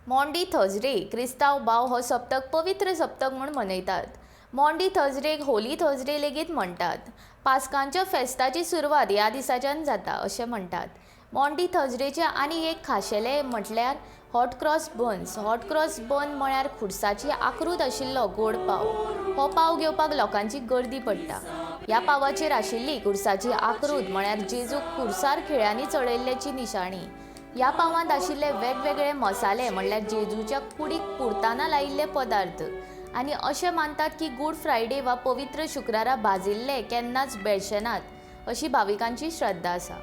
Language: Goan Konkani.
मॉन्डी थर्सडे क्रिस्तांव भाव हो सप्तक पवित्र सप्तक म्हूण मनयतात. मॉन्डी थर्सडेक होली थर्सडे लेगीत म्हणटात. पास्कांच्या फेस्ताची सुरवात ह्या दिसाच्यान जाता अशें म्हणटात. मॉन्डी थर्सडेचें आनी एक खाशेलें म्हटल्यार hot cross buns. Hot cross bun म्हळ्यार खुर्साची आकृत आशिल्लो गोड पाव. हो पाव घेवपाक लोकांची गर्दी पडटा. ह्या पावाचेर आशिल्ली खुर्साची आकृत म्हळ्यार जेजूक खुर्सार खिळ्यांनी चडयल्ल्याची निशाणी. ह्या पावांत आशिल्ले वेगवेगळे मसाले म्हणल्यार जेजूच्या कुडीक पुरताना लायिल्ले पदार्थ. आनी अशें मानतात की गूड फ्रायडे वा पवित्र शुक्रारा भाजिल्ले केन्नाच बेळशेनात अशी भाविकांची श्रद्धा आसा.